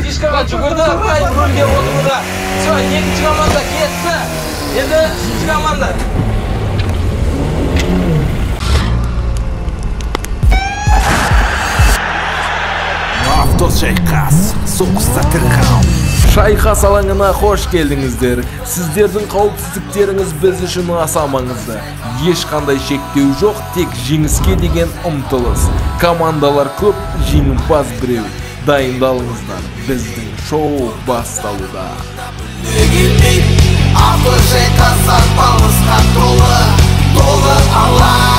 фишкаға жүгірді, Райым рульге отыруда. Все, екінші команда кетті. Енді үшінші команда. Автошайқас, соғыста тірі қал. Шайқас алаңына қош келдіңіздер. Сіздердің қауіпсіздіктеріңіз біз үшін аса маңызды. Ешқандай шектеу жоқ, тек жеңіске деген ұмтылыс. Командалар көп, жеңімпаз біреу. Дайындалыңыздар, біздің шоу басталуда. Автошайқас арпалысқа толы, толы алаң.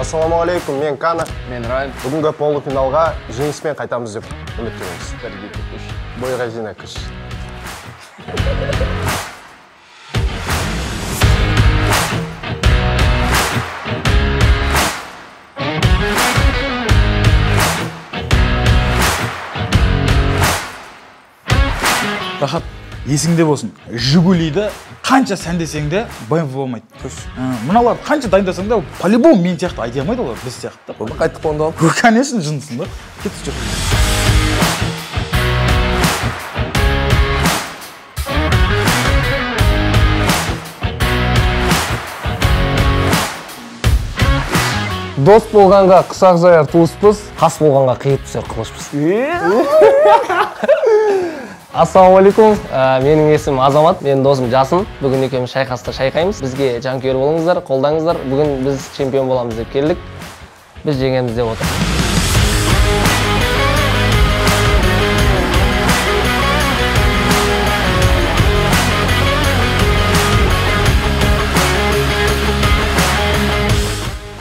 Ассалаумағалейкум, мен Кана. Мен Райым. Бүгінгі полуфиналға жеңіспен қайтамыз деп үміттенеміз. Бірге күш. Бойға жина күш. Рахат, есіңде болсын. Жигулиді қанша сәндесең де BMW болмайды. Мыналар қанша дайындасаң да, по-любому мен сияқты айта алмайды олар, біз сияқты. Оны қайтып қонды алып. Конечно, жындысың да. Кетші жүр. Дос болғанға құшақ жаяр туыспыз, қас болғанға қиып түсер қылышпыз. Ассалаумағалейкум, менің есімім Азамат, менің досым Жасын. Бүгін екеуміз шайқаста шайқаймыз. Бізге жанкүйер болыңыздар, қолдаңыздар. Бүгін біз чемпион боламыз деп келдік. Біз жеңеміз деп отырмыз.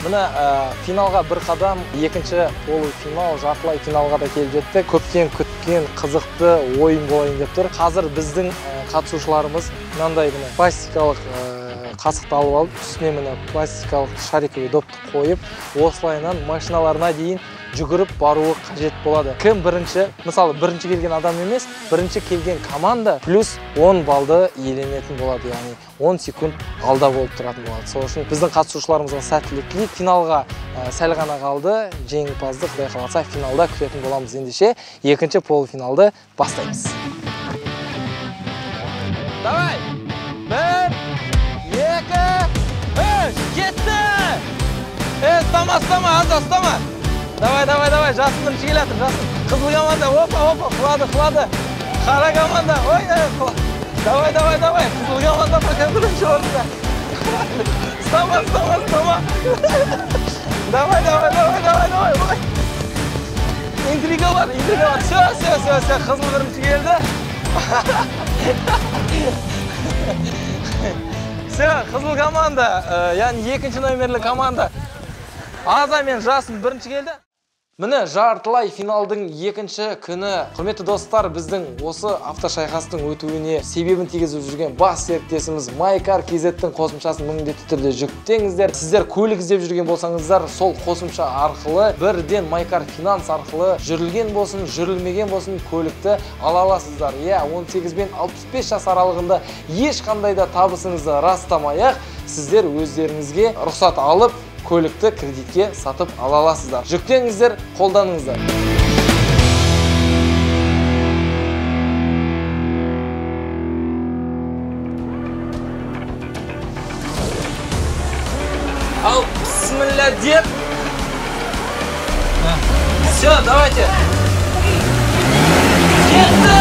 Міне, финалға бір қадам, екінші полуфинал, жартылай финалға да келіп жетті. Көптен күткен қызықты ойын болайын деп тұр. Қазір біздің қатысушыларымыз мынандай міне пластикалық қасықты алып алып, үстіне міне пластикалық шариковый допты қойып, осылайынан машиналарына дейін жүгіріп баруы қажет болады. Кім бірінші, мысалы бірінші келген адам емес, бірінші келген команда плюс 10 балды иеленетін болады, яғни 10 секунд алда болып тұратын болады. Сол үшін біздің қатысушыларымызға сәттілік тілейік. Финалға сәл ғана қалды, жеңімпазды Құдай қаласа финалда күтетін боламыз. Ендеше екінші полуфиналды бастаймыз. Давай! 1, 2, 3, кетті! Ұстама, ұстама, Аза, ұстама! Давай, давай, давай, Жасын бірінші келе жатыр, Жасын. Қызыл команда, опа, опа, құлады, құлады. Қара команда, ой, құлады. Давай, давай, давай, қызыл команда пока бірінші орында. Ұстама, ұстама, ұстама. Давай, давай, давай, давай, давай, ой. Интрига бар, интрига бар. Все, все, все, все, қызыл бірінші келді. Все, қызыл команда, яғни екінші номерлі команда. Аза мен Жасын бірінші келді. Міне жартылай финалдың екінші күні. Құрметті достар, біздің осы автошайқастың өтуіне себебін тигізіп жүрген бас серіктесіміз Майкар KZ-тің қосымшасын міндетті түрде жүктеңіздер. Сіздер көлік іздеп жүрген болсаңыздар, сол қосымша арқылы бірден Майкар Финанс арқылы жүрілген болсын, жүрілмеген болсын көлікті ала аласыздар. Иә, 18 бен 65 жас аралығында ешқандай да табысыңызды растамай-ақ, сіздер өздеріңізге рұқсат алып көлікті кредитке сатып ала аласыздар. Жүктеңіздер, қолданыңыздар. Ал, бісміллә деп. Все, давайте. Кетті!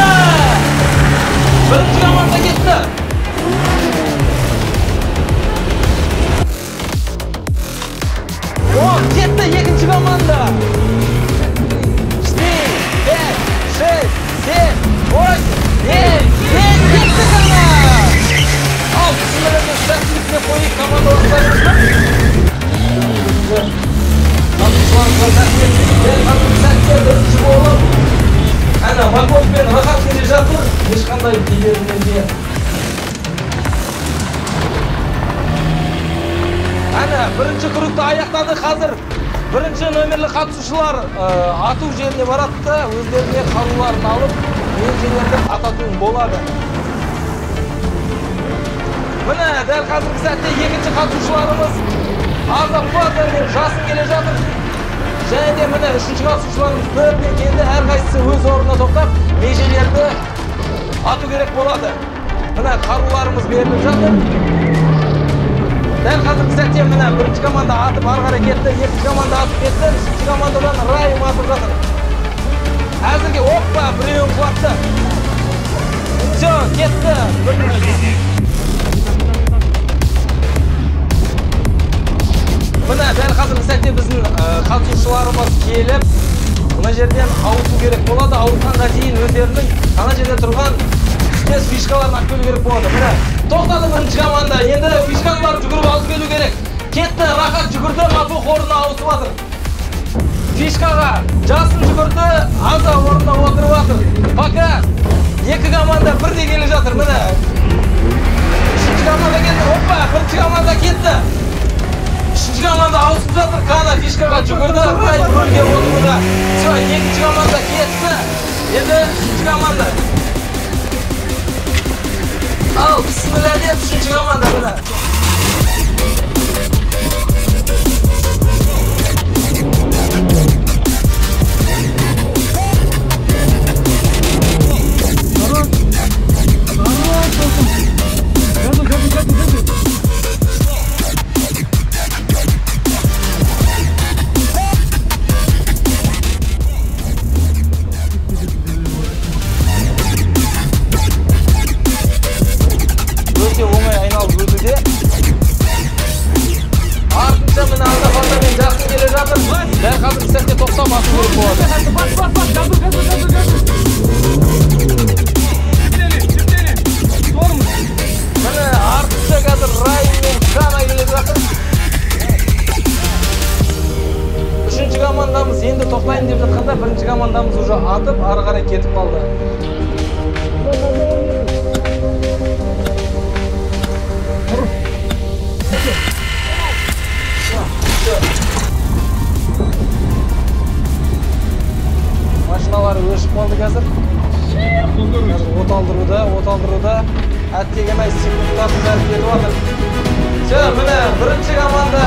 Бірінші команда кетті. О, кетті екінші команда. 4, 5, 6, 7, 8, 9, 10, кетті команда. Ал, бісміллә деп сәттілік деп қойып командаластарымызды. Қатысушыларымызға сәттілік. Дәл қазіргі сәтте бірінші болып, әне, Маков пен Рахат келе жатыр. Ешқандай кедергімен. Әне, бірінші кругты аяқтады қазір. Бірінші нөмірлі қатысушылар ату жеріне барады да, өздеріне қаруларын алып, межелерді ататын болады. Міне, дәл қазіргі сәтте екінші қатысушыларымыз Азапбазар мен Жасын келе жатыр. Және де міне үшінші қатысушыларымыз бірден келді, әрқайсысы өз орнына тоқтап, межелерді ату керек болады. Міне қаруларымыз беріліп жатыр. Дәл қазіргі сәтте міне бірінші команда атып ары қарай кетті, екінші команда атып кетті, үшінші командадан Райым атып жатыр. Әзірге оппа, біреуін құлатты. Все, кетті. Міне дәл қазіргі сәтте біздің қатысушыларымыз келіп, мына жерден ауысу керек болады. Ауысқанға дейін өздерінің ана жерде тұрған түстес фишкаларын алып келу керек болады. Міне тоқтады бірінші команда. Енді фишканы барып жүгіріп алып келу керек. Кетті, Рахат жүгірді, Мапух орнына ауысып жатыр. Фишкаға Жасын жүгірді, Аза орнына отырып жатыр. Пока екі команда бірдей келе жатыр. Міне үшінші команда кетті. Опа, бірінші команда кетті. Үшінші команда ауысып жатыр. Кана фишкаға жүгірді, Рай рөлге отыруда. Все, екінші команда кетті. Енді үшінші команда. Ал, бісміллә деп үшінші команда міне. Өте оңай айналып өтуде. Артынша міне Азапбазар мен Жасын келе жатыр. Дәл қазіргі сәтте тоқтап ату керек болады. Міне артынша қазір Райым мен Кана келе жатыр. Үшінші командамыз енді тоқтайын деп жатқанда, бірінші командамыз уже атып ары қарай кетіп қалды. Машиналары өшіп қалды қазір. Қазір от алдыруда, от алдыруда. Әттеген-ай, секундтардың бәрі кетіп жатыр. Все, міне бірінші команда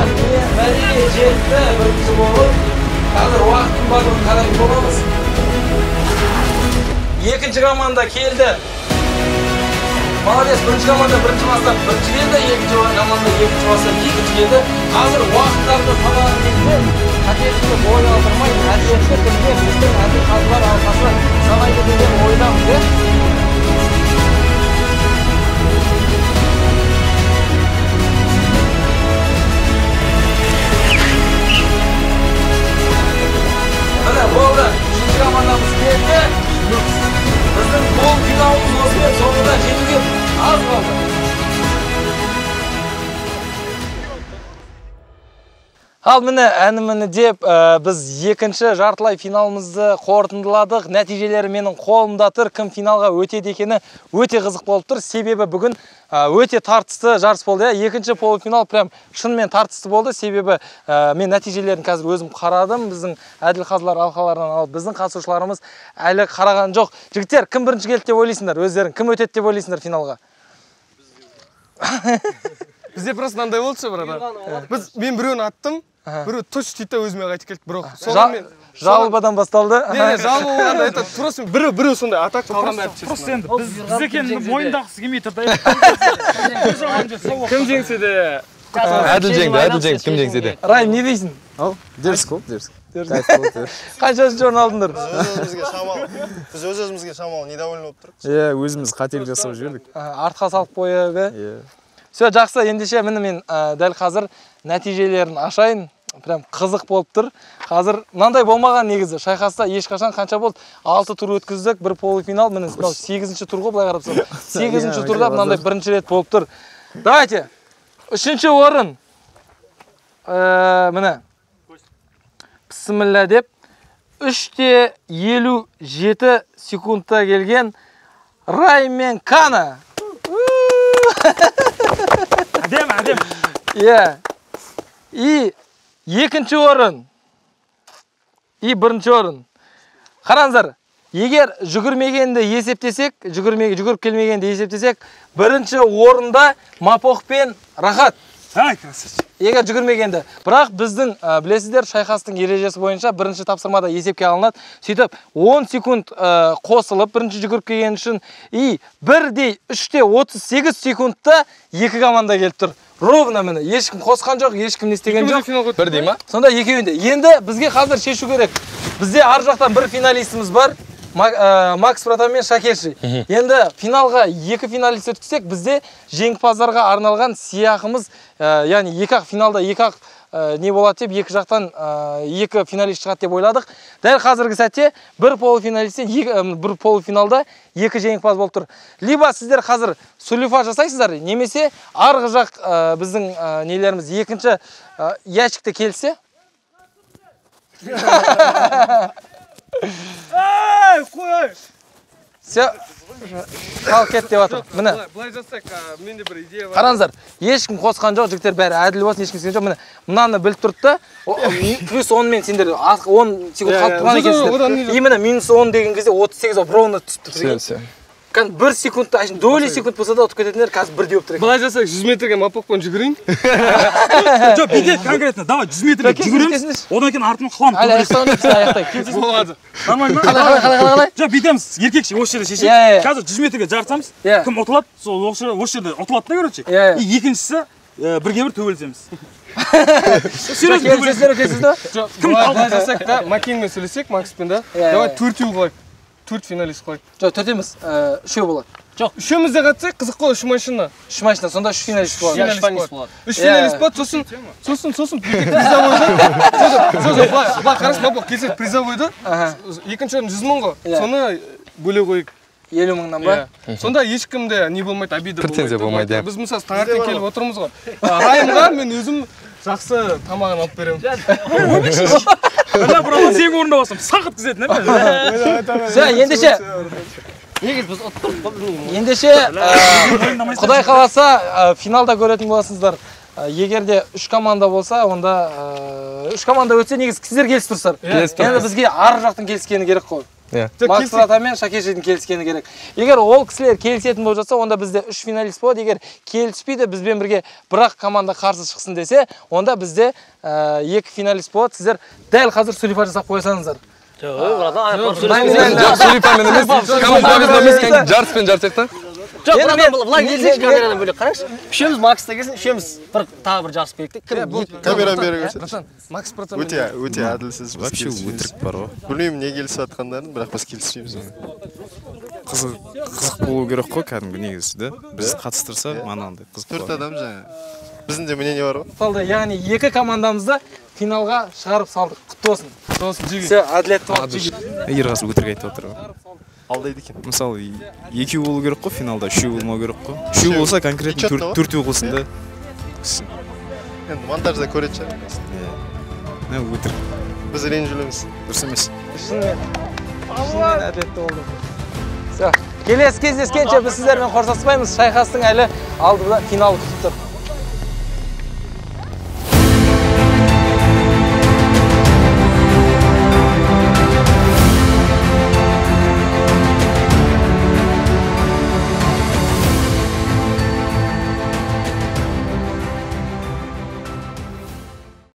мәреге жетті, бірінші болып. Қазір уақыттың барлығын қарай боламыз. Екінші команда келді. Молодец, бірінші команда бірінші бастап бірінші келді, екінші команда екінші бастап екінші келді. Қазір уақыттарды санаған кезде қателікті бой алдырмай, әділетті түрде біздің әділ қазылар алқасы санайды деген ойдамыз, е? Міне болды, үшінші командамыз келді. Біздің полуфиналымыз осымен соңына жетуге аз қалды. Ал міне әні-міні деп біз екінші жартылай финалымызды қорытындыладық. Нәтижелері менің қолымда тұр. Кім финалға өтеді екені өте қызық болып тұр. Себебі бүгін өте тартысты жарыс болды. Екінші полуфинал прям шынымен тартысты болды. Себебі мен нәтижелерін қазір өзім қарадым. Біздің әділ қазылар алқаларынан алып, біздің қатысушыларымыз әлі қараған жоқ. Жігіттер, кім бірінші келді деп ойлайсыңдар? Өздерің кім өтеді деп ойлайсыңдар финалға? Бізде просто мынандай болды ше, брат. Біз мен біреуін аттым, біреу точно дейді да өзіме қайтып келді, бірақ соған мен жалобадан басталды. Не, жалоба болғанда это просто біреу сондай атак қалған бәрі честно. Просто енді біз екенін мойындағысы келмей тұр да. Кім жеңсе де әділ жеңді, әділ жеңді, кім жеңсе де. Райым, не дейсің? Ау, дерзкий болды, дерзкий. Қаншасыншы орын алдыңдар? Біз өз-өзімізге шамалы недовольны болып тұрмыз. Иә, өзіміз қателік жасап жібердік. Артқа салып қойып, иә. Все, жақсы, ендеше міне мен дәл қазір нәтижелерін ашайын. Прям қызық болып тұр. Қазір мынандай болмаған негізі. Шайқаста ешқашан қанша болды? 6 тур өткіздік, бір полуфинал, міне мынау 8-ші тур ғой, былай қарап тұрсам. 8-ші турда мынандай бірінші рет болып тұр. Давайте. 3-ші орын. Міне. Бісміллә деп 3:57 секундта келген Рай мен Кана. Әдем, әдем. Иә. И екінші орын. И бірінші орын. Қараңыздар, егер жүгірмегенді есептесек, жүгіріп келмегенді есептесек, бірінші орында Мапох пен Рахат. Егер жүгірмегенді. Бірақ біздің, білесіздер, шайқастың ережесі бойынша бірінші тапсырмада есепке алынады. Сөйтіп 10 секунд қосылып, бірінші жүгіріп келген үшін, и бірдей 3:38 секундта екі команда келіп тұр. Ровно міне, ешкім қосқан жоқ, ешкім не істеген жоқ. Бірдей ма? Сонда екеуінде. Енді бізге қазір шешу керек. Бізде ар жақтан бір финалистіміз бар. Макс братан мен Шакеши. Енді финалға екі финалист өткізсек, бізде жеңімпаздарға арналған сыйақымыз, яғни екі ақ финалда екі ақ не болады деп, екі жақтан екі финалист шығады деп ойладық. Дәл қазіргі сәтте бір полуфиналистен бір полуфиналда екі жеңімпаз болып тұр. Либо сіздер қазір сулифа жасайсыздар, немесе арғы жақ біздің нелеріміз екінші ящикте келсе. Қой. Все, халық кет деп жатыр. Міне. Былай жасайық, менде бір идея бар. Қараңыздар, ешкім қосқан жоқ, жігіттер, бәрі әділ болсын, ешкім істеген жоқ. Міне, мынаны біліп тұрды да, плюс 10 мен сендер 10 секунд қалып тұрған екенсіздер. И міне минус 10 деген кезде 38 ровно түсіп тұр. Все. Кәдімгі бір секундта, әшейін доли секунд болса да ұтып кететіндер қазір бірдей болып тұр екен. Былай жасайық, 100 метрге Мапохпен жүгірейін. Жоқ, бүйтейік конкретно, давай 100 метрге жүгіреміз, одан кейін артынан қыламыз. Әлі аяқтаған жоқпыз, аяқтайық. Болады. Нормально ма? Қалай? Жоқ, бүйтеміз, еркекше осы жерде шешейік. Қазір 100 метрге жарысамыз, кім ұтылады, сол осы жерде ұтылады да, короче. И екіншісі бірге бір төбелесеміз. Серьезно, келісесіздер ме? Жоқ, былай жасайық та, Макенмен сөйлесек, Макспен да. Давай төртеу қылайық. 4 финалист қылайық. Жоқ, төрт емес, үшеу болады. Жоқ, үшеуміз де қатысайық, қызық қой, үш машина. Үш машина, сонда үш финалист болады. Үш финалист болады, сосын призовойды. Сосын былай қарашы, Мапох, келсек призовойды. Екінші орын 100 мың ғой. Соны бөле қойық. 50 мыңнан ба? Сонда ешкімде не болмайды, обида болмайды. Претензия болмайды. Біз мысалы таңертең келіп отырмыз ғой. Райымға мен өзім жақсы тамағын алып беремін. Мына бұралан сенің орнында болсам, сақ еткізетін, ә? Все, ендеше. Негіз біз ұттырдық қой, білмеймін. Ендеше, Құдай қаласа, финалда көретін боласыздар. Егер де үш команда болса, онда үш команда өтсе, негіз сіздер келісіп тұрсыздар. Енді бізге ар жақтың келіскені керек қой. Макс братан мен Шакешидің келіскені керек. Егер ол кісілер келісетін болып жатса, онда бізде үш финалист болады. Егер келіспейді, бізбен бірге бірақ команда қарсы шықсын десе, онда бізде екі финалист болады. Сіздер дәл қазір сулифа жасап қойсаңыздар. Жоқ, братан, Жоқ, сулифамен емес, командамен емес, жарыспен жарысайық та. Жоқ, братан, былай келсекші камерадан бөлек қараңызшы. Үшеуміз Макста келсін, үшеуміз бір тағы бір жарыс берейік те. Кім? Камераны бері көрсетші. Макс братан. Өте, өте әділсіз. Вообще өтірік бар ғой. Білмеймін не келісіп жатқандарын, бірақ біз келіспейміз оны. Қызық болу керек қой кәдімгі негізі, да? Біз қатыстырса, анандай қызық болады. 4 адам жаңа. Біздің де мнение бар ғой. Салды, яғни екі командамызды финалға шығарып салдық. Құтты болсын. Құтты болсын, жеге. Все, әділетті болды, жеге. Ерғазы өтірік айтып отыр ғой. Алдайды екен. Мысалы, екеу болу керек қой финалда, үшеу болмау керек қой. Үшеу болса конкретно төртеу қылсын да. Енді монтажда көретін шығар. Иә. Өтірік. Біз ренжілеміз. Дұрыс емес. Шынымен. Шынымен әділетті болды. Все. Келесі кездескенше біз сіздермен қоштаспаймыз. Шайқастың әлі алдында финал күтіп тұр.